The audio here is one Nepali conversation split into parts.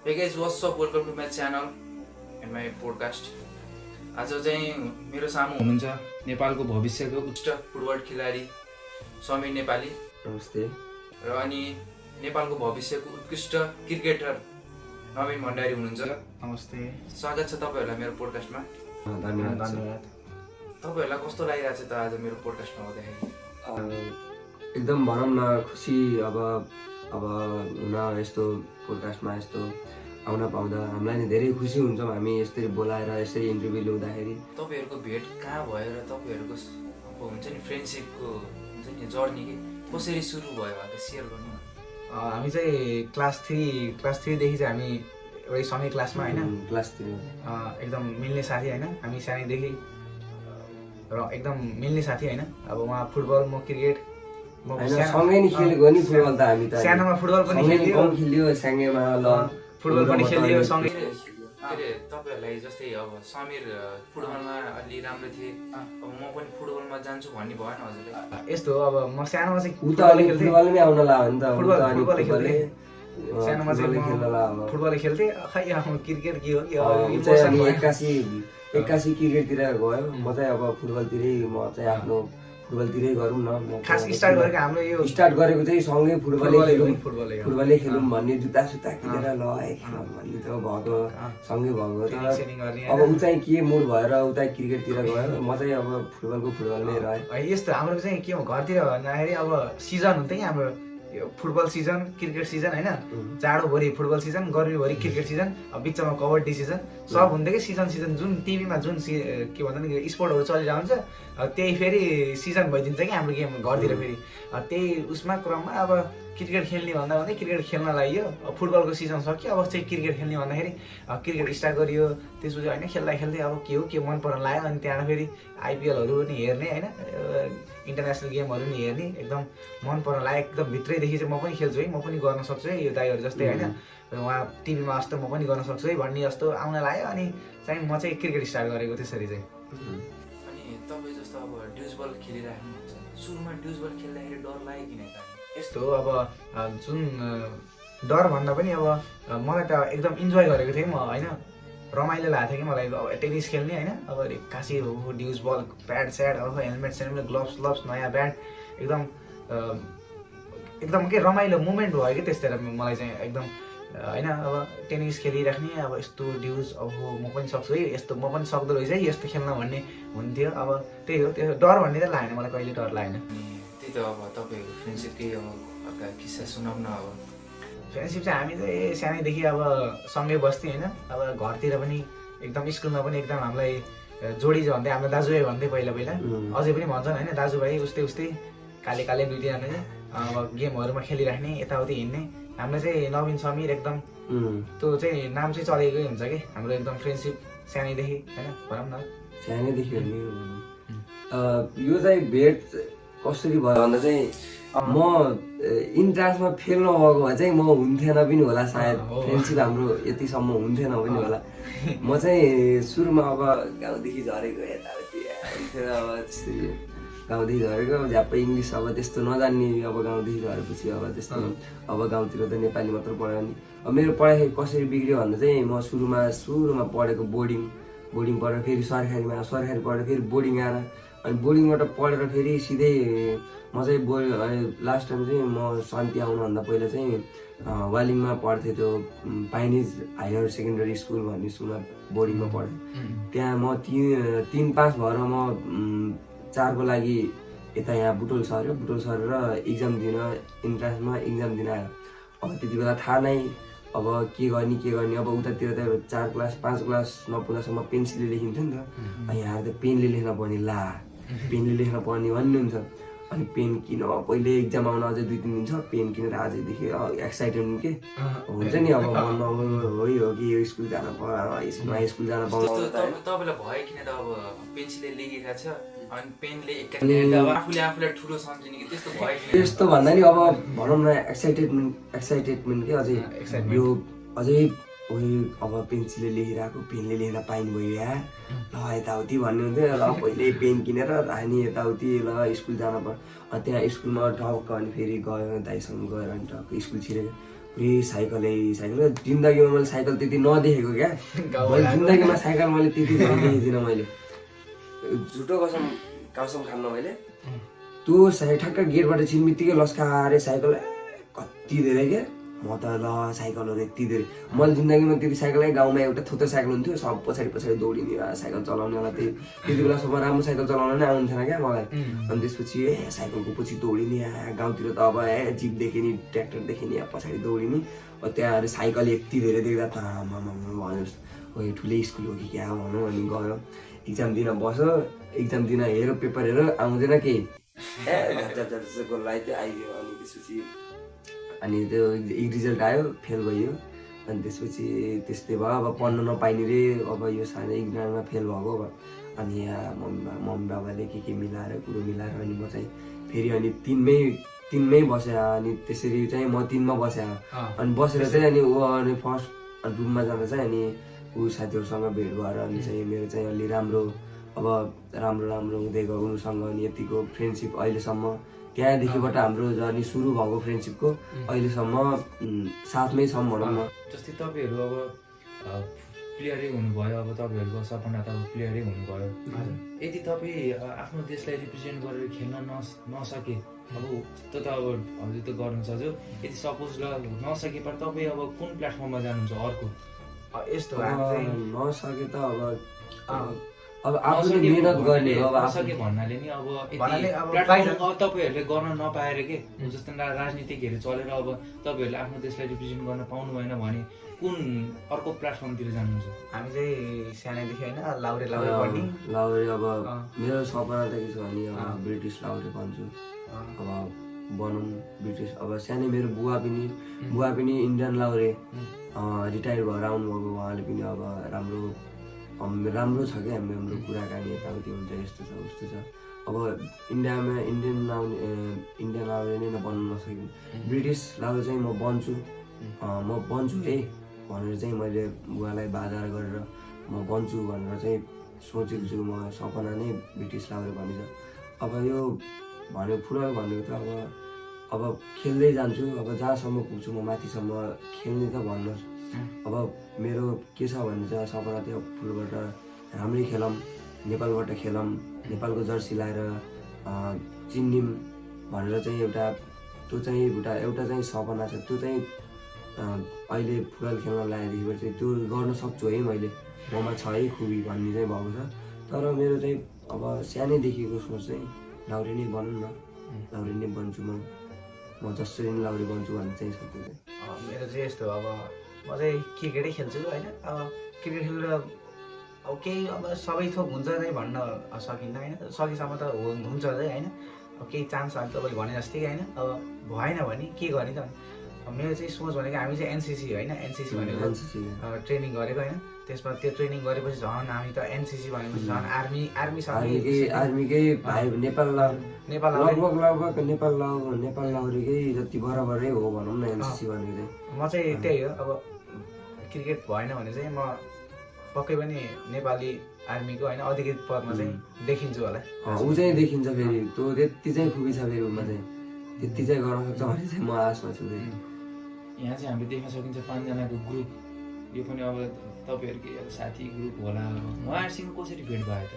Hey guys, what's up? Welcome to my channel and my podcast. आज चाहिँ मेरो सामु हुनुहुन्छ नेपालको भविष्यको उत्कृष्ट फुटबल खेलाडी समीर नेपाली। नमस्ते। र अनि नेपालको भविष्यको उत्कृष्ट क्रिकेटर नवीन भण्डारी हुनुहुन्छ। नमस्ते। स्वागत छ तपाईहरुलाई मेरो पोडकास्टमा। धन्यवाद। तपाईहरुलाई कस्तो लागिरहेछ त आज मेरो पोडकास्टमा आउँदाखेरि? एकदम भनौँ न खुसी अब हुन यस्तो पोडकास्टमा यस्तो आउन पाउँदा हामीलाई नि धेरै खुसी हुन्छौँ हामी यसरी बोलाएर यसरी इन्टरभ्यु लिउँदाखेरि। तपाईहरुको भेट कहाँ भयो र तपाईहरुको अब हुन्छ नि फ्रेन्डशिपको हुन्छ नि जर्नी के कसरी सुरु भयो भनेर शेयर गर्नु न। हामी चाहिँ क्लास 3 देखि चाहिँ हामी एउटै सँगै क्लासमा हैन, क्लास 3 एकदम मिल्ने साथी हैन, हामी सानैदेखि र एकदम मिल्ने साथी हैन। अब उहाँ फुटबल म क्रिकेट सँगै नि खेलेको नि फुटबल त हामी त सानोमा फुटबल पनि खेल्यो सँगैमा ल फुटबल पनि खेलियो सँगै। तपाईहरुलाई जस्तै अब समीर फुटबलमा अलि राम्रो थिए, अब म पनि फुटबलमा जान्छु भन्ने भएन हजुरले? यस्तो हो, अब म सानोमा चाहिँ उ त अलि फुटबलमै आउन लाग्यो नि त। फुटबल खेल्थे सानोमा चाहिँ खेल्न लाग्यो। फुटबल खेल्थे, खै अब क्रिकेट के हो कि एक्कासी क्रिकेटतिर गयो। म चाहिँ अब फुटबलतिरै म चाहिँ आफ्नो फुटबलतिरै गरौँ न। खास स्टार्ट गरेको हाम्रो यो स्टार्ट गरेको चाहिँ सँगै फुटबलै खेलौँ फुटबल भन्ने जुत्ता किनेर ल खेलौँ भन्ने त भएको सँगै भएको। अब ऊ चाहिँ के मुड भएर उता क्रिकेटतिर गयो, म चाहिँ अब फुटबल नै रह्यो। यस्तो हाम्रो चाहिँ के हो घरतिर भन्दाखेरि अब सिजन हुन्थ्यो कि हाम्रो यो फुटबल सिजन क्रिकेट सिजन हैन, जाडोभरि फुटबल सिजन गर्मीभरि क्रिकेट सिजन, अब बिचमा कबड्डी सिजन सब हुन्थ्यो कि सिजन जुन टिभीमा जुन के भन्छ नि स्पोर्टहरू चलिरहेको हुन्छ त्यही फेरि सिजन भइदिन्छ कि हाम्रो गेम घरतिर फेरि। त्यही उसमा क्रममा अब क्रिकेट खेल्ने भन्दा क्रिकेट खेल्न लाग्यो। फुटबलको सिजन सक्यो, अब चाहिँ क्रिकेट खेल्ने भन्दाखेरि क्रिकेट स्टार्ट गरियो। त्यसपछि होइन खेल्दा खेल्दै अब के हो के मन पर्न लाग्यो। अनि त्यहाँबाट फेरि आइपिएलहरू पनि हेर्ने होइन, इन्टरनेसनल गेमहरू पनि हेर्ने एकदम मन पर्न लाग्यो। एकदम भित्रैदेखि चाहिँ म पनि खेल्छु है, म पनि गर्न सक्छु है यो दाइहरू जस्तै होइन, उहाँ टिभीमा जस्तो म पनि गर्न सक्छु है भन्ने जस्तो आउन लाग्यो। अनि चाहिँ म चाहिँ क्रिकेट स्टार्ट गरेको त्यसरी चाहिँ। अनि तपाईँ जस्तो अब ड्युजबल खेलिराख्नुहुन्छ, सुरुमा ड्युजबल खेल्दाखेरि डर लाग्यो किन त? यस्तो हो, अब जुन डर भन्दा पनि अब मलाई त एकदम इन्जोय गरेको थिएँ म होइन, रमाइलो लागेको थियो कि मलाई अब टेनिस खेल्ने होइन। अब खासै ड्युज बल प्याड स्याड अब हेलमेट ग्लोभ्स नयाँ ब्याट एकदम के रमाइलो मुमेन्ट भयो कि त्यस्तै मलाई चाहिँ एकदम होइन। अब टेनिस खेलिराख्ने अब यस्तो ड्युज अब म पनि सक्छु है, यस्तो म पनि सक्दो रहेछ है यस्तो खेल्न भन्ने हुन्थ्यो। अब त्यही हो, त्यो डर भन्ने त लागेन मलाई, कहिले डर लागेन। त्यही त अब तपाईँको फ्रेन्डसिपकै अब अर्का किस्सा सुनाउँ न। अब फ्रेन्डसिप चाहिँ हामी चाहिँ सानैदेखि अब सँगै बस्थ्यौँ होइन। अब घरतिर पनि एकदम स्कुलमा पनि एकदम हामीलाई जोडी भन्दै, हाम्रो दाजुभाइ भन्दै पहिला अझै पनि भन्छन् होइन, दाजुभाइ उस्तै काले दुईजना चाहिँ अब गेमहरूमा खेलिराख्ने यताउति हिँड्ने। हाम्रो चाहिँ नवीन समीर एकदम त्यो चाहिँ नाम चाहिँ चलेकै हुन्छ कि हाम्रो एकदम फ्रेन्डसिप सानैदेखि होइन भनौँ न। सानैदेखि यो चाहिँ भेट कसरी भयो भन्दा चाहिँ म इन्ट्रान्समा फेल नभएको भए चाहिँ म हुन्थेन पनि होला सायद, फ्रेन्डसिप हाम्रो यतिसम्म हुन्थेन पनि होला। म चाहिँ सुरुमा अब गाउँदेखि झरेको यताउति अब गाउँदेखि झरेको झ्याप्पै इङ्ग्लिस अब त्यस्तो नजान्ने, अब गाउँदेखि झरेपछि अब त्यस्तो अब गाउँतिर त नेपाली मात्र पढ्यो नि। अब मेरो पढाइ कसरी बिग्रियो भन्दा चाहिँ म सुरुमा पढेको बोर्डिङ पढेर फेरि सरकारी पढेर फेरि बोर्डिङ आएर, अनि बोर्डिङबाट पढेर फेरि सिधै म चाहिँ लास्ट टाइम चाहिँ म शान्ति आउनुभन्दा पहिला चाहिँ वालिङमा पढ्थेँ, त्यो पाइनिज हायर सेकेन्डरी स्कुल भन्ने स्कुलमा बोर्डिङमा पढेँ। त्यहाँ म 3-5 भएर म 4 को लागि यता यहाँ बुटोल सरेर इक्जाम दिन इन्ट्रान्समा इक्जाम दिन आयो। अब त्यति बेला थाहा नै अब के गर्ने अब उतातिर त 4 क्लास 5 क्लास नपुग्दासम्म पेन्सिलले लेखिन्थ्यो नि त, यहाँ त पेनले लेख्न पर्ने, पेनले लेख्न पर्ने भन्ने हुन्छ। अनि पेन किन पहिले इक्जाम आउन अझै 2-3 दिन छ, पेन किनेर आजदेखि एक्साइटेड के हुन्छ नि अब मनमा हो कि यो स्कुल जान नयाँ स्कुल जान पाउँछ। तपाईँलाई भयो किन त अब पेन्सिलले लेखिरहेको छ अनि पेनले आफूलाई ठुलो सम्झिने कि त्यस्तो भयो किन? त्यस्तो भन्दा नि अब भनौँ न एक्साइटेडमेन्ट के अझै अब पेन्सिलले लेखिरहेको पेनले लेख्न पाइने भयो या ल यताउति भन्ने हुन्थ्यो। ल पहिले पेन किनेर राख्ने यताउति ल स्कुल जान पर्यो। त्यहाँ स्कुलमा टक्क अनि फेरि गयो दाइसँग गएर अनि टक्क स्कुल छिरेको पुरै साइकलै जिन्दगीमा मैले साइकल त्यति नदेखेको क्या मैले जिन्दगीमा साइकल मैले त्यति देखेको थिइनँ मैले झुटो कसम खान्न मैले त्यो ठ्याक्क गेटबाट छिर्ने बित्तिकै लस्कारे साइकल कति धेरै क्या म त ल साइकलहरू यति धेरै मैले जिन्दगीमा त्यति साइकलै गाउँमा एउटा थुत्रो साइकल हुन्थ्यो सब पछाडि दौडिने साइकल चलाउनेलाई त्यति बेलासम्म राम्रो साइकल चलाउन नै आउँथेन क्या मलाई अनि त्यसपछि साइकलको पछि दौडिने गाउँतिर त अब जिप देखेँ नि ट्र्याक्टर देखेँ नि पछाडि दौडिने त्यहाँ साइकल यति धेरै देख्दा त भन्यो ठुलै स्कुल हो कि क्या भनौँ अनि गयो इक्जाम दिन बस्यो इक्जाम दिन हेऱ्यो पेपर हेरेर आउँदैन केही गोललाई चाहिँ आइदियो अनि त्यसपछि अनि त्यो रिजल्ट आयो फेल भयो अनि त्यसपछि त्यस्तै भयो अब पढ्न नपाइने रे अब यो सानो इक्जाममा फेल भएको अनि यहाँ मम्मी बाबाले के मिलाएर कुरो मिलाएर अनि म चाहिँ फेरि अनि तिनमै बसेँ अनि त्यसरी चाहिँ म 3 मा बसेँ अनि बसेर चाहिँ अनि ऊ अनि फर्स्ट रुममा जाँदा चाहिँ अनि ऊ साथीहरूसँग भेट भएर अनि चाहिँ मेरो चाहिँ अलि राम्रो हुँदै गयो उनीसँग अनि यतिको फ्रेन्डसिप अहिलेसम्म त्यहाँदेखिबाट हाम्रो जर्नी सुरु भएको फ्रेन्डसिपको अहिलेसम्म साथमै छौँ भनौँ न जस्तै तपाईँहरू अब प्लेयरै हुनुभयो अब तपाईँहरूको सपना त अब प्लेयरै हुनुभयो यदि तपाईँ आफ्नो देशलाई रिप्रेजेन्ट गरेर खेल्न नसके अब त्यो त अब हजुर त गर्नु छ जो यदि सपोज ल नसके पर तपाईँ अब कुन प्लेटफर्ममा जानुहुन्छ अर्को यस्तो नसके त अब आफूले मिहिनेत गर्ने अब नसके भन्नाले नि अब तपाईँहरूले गर्न नपाएर के जस्तै राजनीतिकहरू चलेर अब तपाईँहरूले आफ्नो देशलाई रिप्रेजेन्ट गर्न पाउनु भएन भने कुन अर्को प्लेटफर्मतिर जानुहुन्छ हामी चाहिँ सानैदेखि होइन लाउरे अब मेरो सपना त के छ भने अब ब्रिटिस लाउरे भन्छु अब बनाउँ ब्रिटिस अब सानै मेरो बुवा पनि इन्डियन लाउरे रिटायर भएर आउनुभएको उहाँले पनि अब राम्रो छ क्या हाम्रो कुराकानी यताउति हुन्छ यस्तो छ उस्तो छ अब इन्डियामा इन्डियन लाउरे नै बन्न नसक्यो ब्रिटिस लाउरे चाहिँ म बन्छु है भनेर चाहिँ मैले बुवालाई बाधा गरेर म बन्छु भनेर चाहिँ सोचेको छु म सपना नै ब्रिटिस लाउरे भनिन्छ अब यो भन्यो फुटबल भनेको त अब खेल्दै जान्छु अब जहाँसम्म पुग्छु म माथिसम्म खेल्ने त भन्नु अब मेरो के छ भने चाहिँ सपना त्यो फुटबलबाट राम्रै खेलौँ नेपालबाट खेलौँ नेपालको जर्सी लाएर चिन्निम भनेर चाहिँ एउटा चाहिँ सपना छ त्यो चाहिँ अहिले फुटबल खेल्न लागेदेखिबाट चाहिँ त्यो गर्न सक्छु है मैले ममा छ है खुबी भन्ने चाहिँ भएको छ तर मेरो चाहिँ अब सानैदेखिको सोच चाहिँ लाउरे नै बनौँ न लाउरे नै बन्छु म जसरी नै लाउरे बन्छु भन्ने चाहिँ छ त्यो चाहिँ मेरो चाहिँ यस्तो अब म चाहिँ क्रिकेटै खेल्छु होइन अब क्रिकेट खेलेर अब केही अब सबै थोक हुन्छ नै भन्न सकिन्न होइन सकेसम्म त हुन्छ चाहिँ होइन अब केही चान्स अहिले तपाईँले भने जस्तै होइन अब भएन भने के गर्ने त मेरो चाहिँ सोच भनेको हामी चाहिँ एनसिसी होइन एनसिसी भनेको ट्रेनिङ गरेको होइन त्यसमा त्यो ट्रेनिङ गरेपछि झन् हामी त एनसिसी भनेको झन् आर्मीकै नेपाल लगभग नेपाल लाउरेकै जति बराबरै हो भनौँ न एनसिसी भनेको चाहिँ म चाहिँ त्यही हो अब क्रिकेट भएन भने चाहिँ म पक्कै पनि नेपाली आर्मीको होइन अधिकृत पदमा चाहिँ देखिन्छु होला ऊ चाहिँ देखिन्छ फेरि त्यो त्यति चाहिँ खुबी छ फेरि उमा चाहिँ त्यति चाहिँ गर्न सक्छ भने चाहिँ म आशमा छु यहाँ चाहिँ हामीले देख्न सकिन्छ 5 जनाको ग्रुप यो पनि अब तपाईँहरूकै अब साथी ग्रुप होला उहाँहरूसँग कसरी भेट भयो त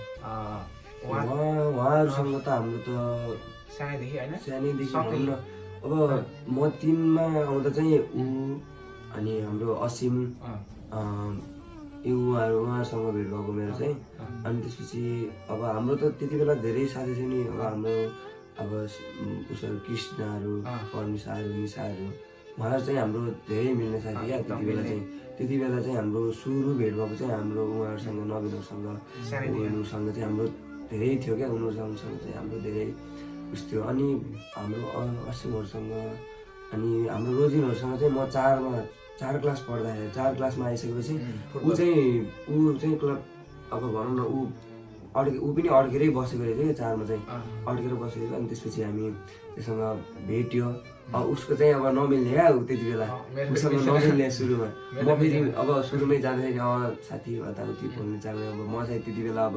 उहाँहरूसँग त हाम्रो त सानैदेखि होइन सानैदेखि अब म 3 मा आउँदा चाहिँ ऊ अनि हाम्रो असिम उहाँहरूसँग भेट भएको मेरो चाहिँ अनि त्यसपछि अब हाम्रो त त्यति बेला धेरै साथी थियो नि अब हाम्रो अब उसहरू कृष्णहरू पर्मिसाहरू निसाहरू उहाँहरू चाहिँ हाम्रो धेरै मिल्ने साथी क्या त्यति बेला चाहिँ हाम्रो सुरु भेट भएको चाहिँ हाम्रो उहाँहरूसँग नवीनहरूसँग उनीहरूसँग चाहिँ हाम्रो धेरै थियो क्या उनीहरूसँग चाहिँ हाम्रो धेरै उस थियो अनि हाम्रो असिमहरूसँग अनि हाम्रो रोजिनहरूसँग चाहिँ म 4 क्लास पढ्दाखेरि 4 क्लासमा आइसकेपछि ऊ चाहिँ क्लब अब भनौँ न ऊ ऊ पनि अड्केरै बसेको रहेछ क्या चारमा चाहिँ अड्केर बसेको रहेछ। अनि त्यसपछि हामी त्योसँग भेट्यो। उसको चाहिँ अब नमिल्ने क्या त्यति बेला उसँग नमिल्ने सुरुमा म फेरि अब सुरुमै जाँदाखेरि साथी यताउति बोल्नु चाहने अब म चाहिँ त्यति बेला अब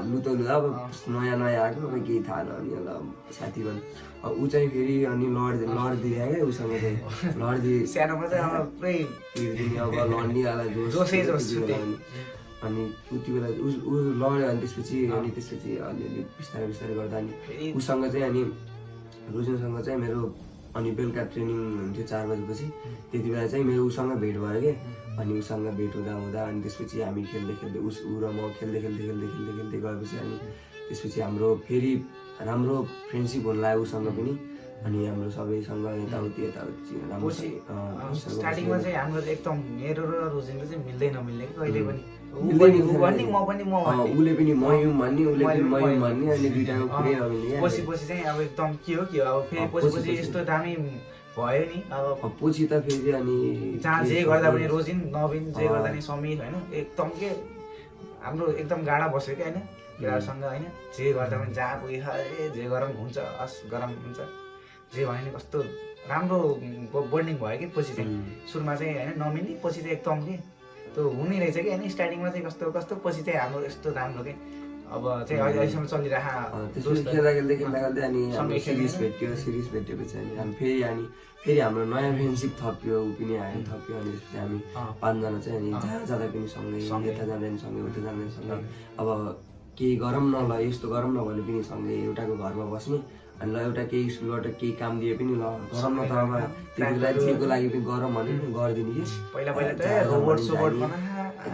लुतो अब नयाँ नयाँ आएको अब केही थाहा नहुने होला साथी भन्नु। ऊ चाहिँ फेरि अनि लडिदिने क्या उसँग चाहिँ लडिदिए सानोमा चाहिँ पुरै अब लड्नेवाला अनि उति बेला ऊ लड्यो। अनि त्यसपछि अलिअलि बिस्तारै बिस्तारै गर्दा अनि उसँग चाहिँ अनि रोजिनसँग चाहिँ मेरो अनि बेलुका ट्रेनिङ हुन्थ्यो 4 बजेपछि। त्यति बेला चाहिँ मेरो उसँग भेट भयो क्या। अनि उसँग भेट हुँदा अनि त्यसपछि हामी खेल्दै खेल्दै ऊ र म खेल्दै गएपछि अनि त्यसपछि हाम्रो फेरि राम्रो फ्रेन्डसिप हुन लाग्यो उसँग पनि। अनि हाम्रो सबैसँग यताउति राम्रो स्टार्टिङमा चाहिँ हाम्रो एकदम मेरो र रोजिनको चाहिँ मिल्दै नमिल्ने कहिले पनि उसले पनि म यौँ भन्ने उसले पनि म यौँ भन्ने अनि दुइटाको पुरै नमिल्ने। पछि चाहिँ अब एकदम के हो अब फेरि पछि यस्तो दामी भयो नि। अब पछि त फेरि अनि जहाँ जे गर्दा पनि रोजिन नवीन जे गर्दा नि समीर होइन एकदम के हाम्रो एकदम गाडा बस्यो क्या होइन केटाहरूसँग होइन जे गर्दा पनि जहाँ पुगे जे गरम हुन्छ गरम हुन्छ जे भयो नि कस्तो राम्रो बन्डिङ भयो कि पछि चाहिँ सुरुमा चाहिँ होइन नमिल्ने पछि चाहिँ एकदम के त्यो हुने रहेछ कि होइन स्टार्टिङमा चाहिँ कस्तो कस्तो पछि चाहिँ हाम्रो यस्तो राम्रो के अब चाहिँ अहिलेसम्म चलिरहेको खेल्दै अनि सिरिज भेटेपछि अनि फेरि हाम्रो नयाँ फ्रेन्डसिप थप्यो ऊ पनि आयो थप्यो। अनि त्यसपछि हामी 5 जना चाहिँ अनि जहाँ जाँदा पनि सँगै यता जाँदा पनि सँगै उता जाँदा पनि सँगै अब केही गरौँ न ल यस्तो गरौँ न भने पनि सँगै एउटाको घरमा बस्ने। अनि ल एउटा केही स्कुलबाट केही काम दिए पनि ल गरौँ न त अब त्यतिको लागि पनि गरौँ भने पनि गरिदिने कि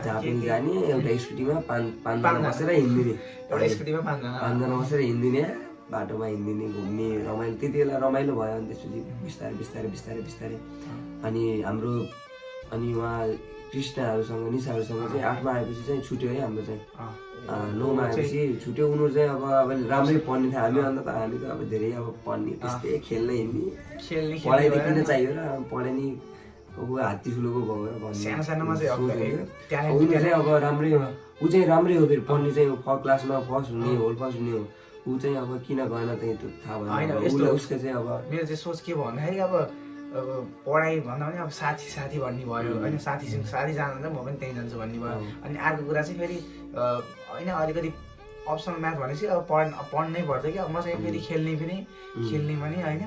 जहाँ पनि जाने एउटा स्कुटीमा 5 जना बसेर हिँडिदिने 5 जना बसेर हिँडिदिने बाटोमा हिँडिदिने घुम्ने रमाइलो त्यति बेला रमाइलो भयो। अनि त्यसपछि बिस्तारै अनि हाम्रो अनि उहाँ कृष्णहरूसँग निशाहरूसँग चाहिँ 8मा आएपछि चाहिँ छुट्यो है हाम्रो चाहिँ 9मा आएपछि छुट्यो। उनीहरू चाहिँ अब राम्रै पढ्ने थियो हामी त अब धेरै अब पढ्ने त्यस्तै खेल्न हिँड्ने पढाइ त किन चाहियो र पढाइ नि हात्ती ठुलोको भयो चाहिँ अब राम्रै ऊ चाहिँ राम्रै हो फेरि पढ्ने चाहिँ क्लासमा फर्स्ट हुने होल फर्स्ट हुने हो। ऊ चाहिँ अब किन गएन चाहिँ त्यो थाहा भएन उसको चाहिँ अब मेरो चाहिँ सोच के भन्दाखेरि अब पढाइ भन्दा पनि अब साथी भन्ने भयो होइन साथी जाँदा म पनि त्यहीँ जान्छु भन्ने भयो। अनि अर्को कुरा चाहिँ फेरि होइन अलिकति अप्सनल म्याथ भनेपछि अब पढ्नै पर्छ कि अब म चाहिँ फेरि खेल्ने पनि होइन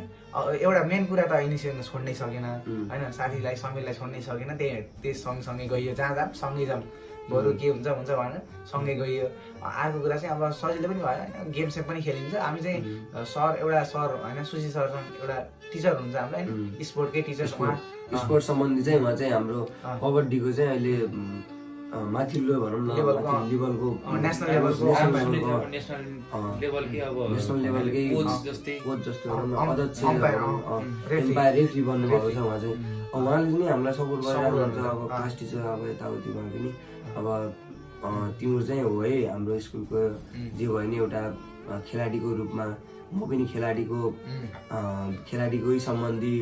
एउटा मेन कुरा त इनिसिएसन छोड्नै सकेन होइन साथीलाई समीरलाई छोड्नै सकेन त्यही सँगसँगै गइयो जहाँ सँगै जाऊँ बरु के हुन्छ भनेर सँगै गइयो। अर्को कुरा चाहिँ अब सजिलो पनि भयो होइन गेम सेम पनि खेलिन्छ। हामी चाहिँ एउटा सर होइन सुशी सरसँग एउटा टिचर हुन्छ हाम्रो होइन स्पोर्टकै टिचर स्पोर्ट सम्बन्धी चाहिँ उहाँ चाहिँ हाम्रो कबड्डीको चाहिँ अहिले माथिल्लो भनौँ न लेभलको नेसनल लेभलकै कोच जस्तो अध्यक्ष रेफ्री बन्नुभएको छ उहाँ चाहिँ। उहाँले पनि हामीलाई सपोर्ट गरिरहेको हुन्छ अब क्लास टिचर अब यताउति भयो पनि अब तिम्रो चाहिँ हो है हाम्रो स्कुलको जे भयो नि एउटा खेलाडीको रूपमा म पनि खेलाडीकै सम्बन्धी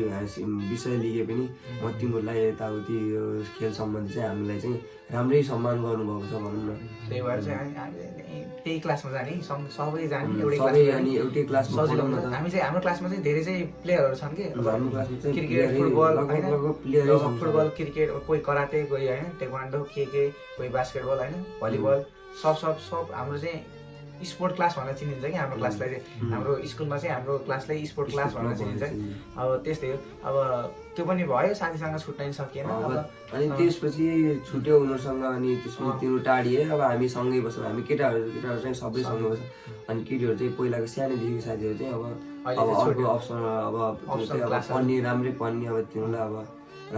विषय लिए पनि म तिमीहरूलाई यताउति यो खेल सम्बन्धी चाहिँ हामीलाई चाहिँ राम्रै सम्मान गर्नुभएको छ भनौँ न। त्यही भएर चाहिँ त्यही क्लासमा जाने सबै जाने एउटै क्लासमा हामी चाहिँ हाम्रो क्लासमा चाहिँ धेरै चाहिँ प्लेयरहरू छन् कि हाम्रो क्लासमा चाहिँ क्रिकेट फुटबल क्रिकेट कोही कराटे कोही होइन टेक्वान्डो के कोही बास्केटबल होइन भलिबल सब हाम्रो चाहिँ स्पोर्ट क्लास भनेर चिनिन्छ कि हाम्रो क्लासलाई चाहिँ हाम्रो स्कुलमा चाहिँ हाम्रो क्लासलाई स्पोर्ट क्लास भनेर चिनिन्छ। अब त्यस्तै हो अब त्यो पनि भयो साथीसँग छुट्नै सकिएन। अनि त्यसपछि छुट्यो उनीहरूसँग अनि त्यसपछि त्यो टाढिए अब हामी सँगै बस्छौँ हामी केटाहरू चाहिँ सबै सँगै बस्छौँ। अनि केटीहरू चाहिँ पहिलाको सानोदेखि साथीहरू चाहिँ अब अर्को अप्सन अब पढ्ने राम्रै पढ्ने अब तिमीलाई अब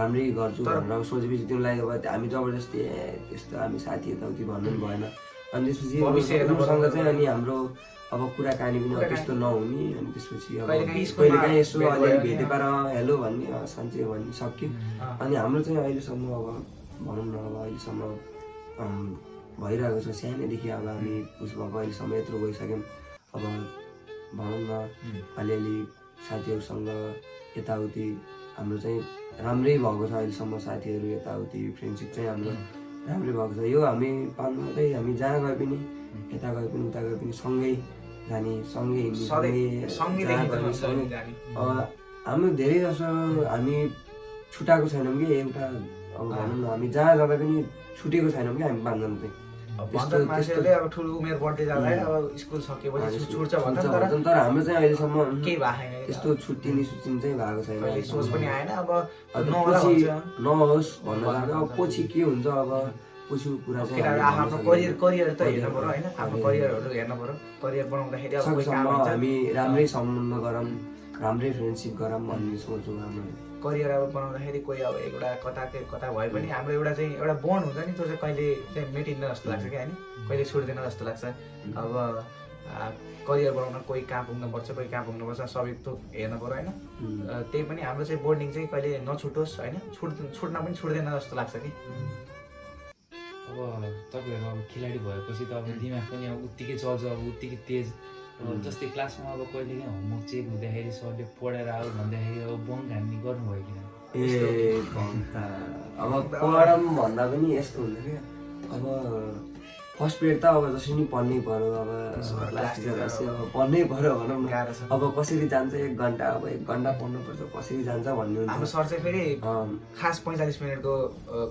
राम्रै गर्छु भनेर सोचेपछि तिमीलाई अब हामी जबरजस्ती त्यस्तो हामी साथी यताउति भन्नु पनि भएन। अनि त्यसपछि उनीहरूसँग चाहिँ अनि हाम्रो अब कुराकानी पनि त्यस्तो नहुने अनि त्यसपछि अब कहिलेकाहीँ यसो अलिअलि भेटेर हेलो भन्ने सन्चै भन्ने सक्यो। अनि हाम्रो चाहिँ अहिलेसम्म अब भनौँ न अब अहिलेसम्म भइरहेको छ सानैदेखि अब हामी उस भएको अहिलेसम्म यत्रो गइसक्यौँ। अब भनौँ न अलिअलि साथीहरूसँग यताउति हाम्रो चाहिँ राम्रै भएको छ अहिलेसम्म साथीहरू यताउति फ्रेन्डसिप चाहिँ हाम्रो राम्रै भएको छ। यो हामी 5 मा चाहिँ हामी जहाँ गए पनि यता गए पनि उता गए पनि सँगै जाने, सँगै हिँड्ने, सँगै जहाँ गए पनि सँगै। हाम्रो धेरै जसो हामी छुट्टाएको छैनौँ कि एउटा अब भनौँ न हामी जहाँ जाँदा पनि छुटेको छैनौँ कि हामी पाँचजना चाहिँ। भन्छन् मान्छेहरूले अब ठुलो उमेर बढ्दै जाँदा अब स्कुल सकेपछि छुट्छ भन्छन् तर हाम्रो चाहिँ अहिलेसम्म केही भएको छैन। त्यस्तो छुट्टिने चाहिँ भएको छैन। कहिले सोच पनि आएन अब पछि नहोस् भन्न लाग्यो। अब पछि के हुन्छ अब पछिको कुरा चाहिँ आफ्नो करियर त हेर्नु पर्यो होइन, आफ्नो करियरहरू हेर्नु पर्यो। करियर बनाउँदाखेरि अब कोही काम हुन्छ, हामी राम्रै सम्बन्ध गरौँ, राम्रै फ्रेन्डसिप गरौँ भन्ने सोचौँ हाम्रो। करियर अब बनाउँदाखेरि कोही अब एउटा कता भए पनि हाम्रो एउटा चाहिँ एउटा बोन्ड हुन्छ नि, त्यो चाहिँ कहिले चाहिँ मेटिन्न जस्तो लाग्छ क्या होइन, कहिले छुट्दैन जस्तो लाग्छ। अब करियर बनाउन कोही कहाँ पुग्नुपर्छ, कोही कहाँ पुग्नुपर्छ, सबै थोक हेर्नु पऱ्यो होइन। त्यही पनि हाम्रो चाहिँ बोन्डिङ चाहिँ कहिले नछुटोस् होइन, छुट्न पनि छुट्दैन जस्तो लाग्छ कि। अब तपाईँहरू अब खेलाडी भएपछि त अब दिमाग पनि अब उत्तिकै चल्छ, अब उत्तिकै तेज। अब जस्तै क्लासमा अब कहिलेकाहीँ होमवर्क चेक हुँदाखेरि सरले पढेर आऊ भन्दाखेरि अब बङ्क हान्ने गर्नुभयो किन? अब पढौँ भन्दा पनि यस्तो हुन्छ क्या, अब फर्स्ट पिरियड त अब जसरी नि पढ्नै पऱ्यो, अब क्लास टिचर अब पढ्नै पऱ्यो भनौँ न। अब कसरी जान्छ 1 घन्टा, अब 1 घन्टा पढ्नुपर्छ, कसरी जान्छ भन्ने हुन्छ। हाम्रो सर चाहिँ फेरि खास 45 मिनटको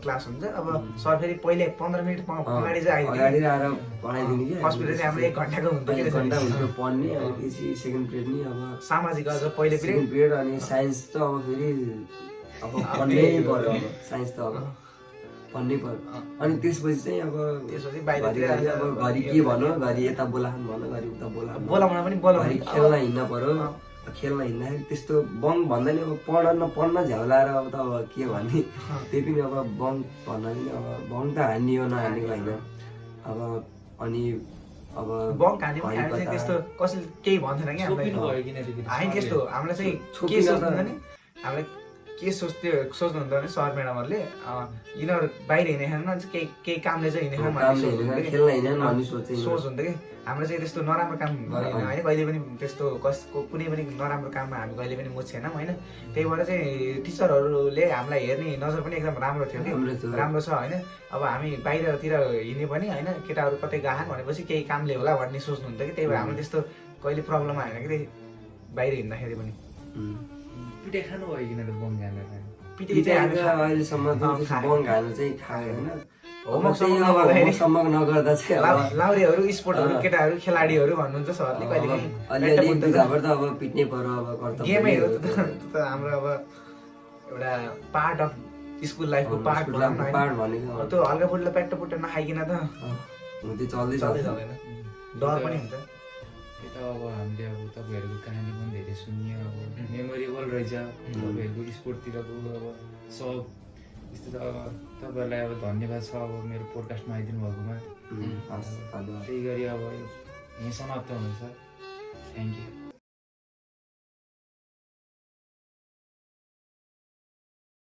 क्लास हुन्छ। अब सर फेरि पहिले 15 मिनट अगाडि चाहिँ अगाडि आएर पढाइदिने कि। फर्स्ट पिरियड चाहिँ हाम्रो 1 घन्टाको हुन्छ, 1 घन्टा हुन्छ पढ्ने। अनि पछि सेकेन्ड पिरियड नि अब सामाजिक अझ पहिले पिरियड। अनि साइन्स त अब फेरि अब पढ्नै पर्यो, अब साइन्स त अब पढ्नै पर्यो। अनि त्यसपछि चाहिँ अब बाहिरतिर अब घरि के भन्यो, घरि यता बोलाउनु भन्यो, घरि उता बोलाउन पनि बोलाउनु, खेल्न हिँड्न पर्यो। खेल्न हिँड्दाखेरि त्यस्तो बङ्क भन्दा नि अब पढ्न झ्याउलाएर अब त अब के भन्ने, त्यही पनि अब बङ्क भन्दा पनि अब बङ्क त हान्ने हो नहान्नेको होइन। अब अनि अब बङ्क हान्ने पनि हामी चाहिँ त्यस्तो कसैले केही भन्दैन कि हामी त्यस्तो हामीलाई चाहिँ के सोच्दैन नि, हामीलाई के सोच्नुहुन्छ भने सर म्याडमहरूले यिनीहरू बाहिर हिँडेखान केही कामले चाहिँ हिँडेखान सोच हुन्छ कि। हाम्रो चाहिँ त्यस्तो नराम्रो काम गरेन होइन, कहिले पनि त्यस्तो कसको कुनै पनि नराम्रो काममा हामी कहिले पनि मुछेनौँ होइन। त्यही भएर चाहिँ टिचरहरूले हामीलाई हेर्ने नजर पनि एकदम राम्रो थियो कि, राम्रो छ होइन। अब हामी बाहिरतिर हिँड्ने पनि होइन, केटाहरू कतै गएन भनेपछि केही कामले होला भन्ने सोच्नुहुन्छ कि। त्यही भएर हाम्रो त्यस्तो कहिले प्रब्लम आएन कि बाहिर हिँड्दाखेरि पनि। पिटाइ खानु भयो किन त बङ्क हानेर? पिटाइ चाहिँ अहिलेसम्म बङ्क हाल्नु चाहिँ खायो होइन। होमवर्क नगर्दा चाहिँ लाउरेहरू स्पोर्टहरू केटाहरू खेलाडीहरू भन्नुहुन्छ सरले कहिले अलिअलि बुझाबाट त अब पिट्नै पर्यो। अब गेमै हो त हाम्रो अब एउटा पार्ट अफ स्कुल लाइफको पार्ट भनेको त्यो हल्का फुल्का प्याक्टो नखाइकन त त्यो चल्दै चल्दैन, डर पनि हुन्छ। यता अब हामीले अब तपाईँहरूको कहानी पनि धेरै सुन्यो, अब मेमोरेबल रहेछ तपाईँहरूको स्पोर्टतिरको अब सब यस्तो। त अब तपाईँहरूलाई अब धन्यवाद छ अब मेरो पोडकास्टमा आइदिनु भएकोमा। त्यही गरी अब यहीँ समाप्त हुन्छ। Thank you.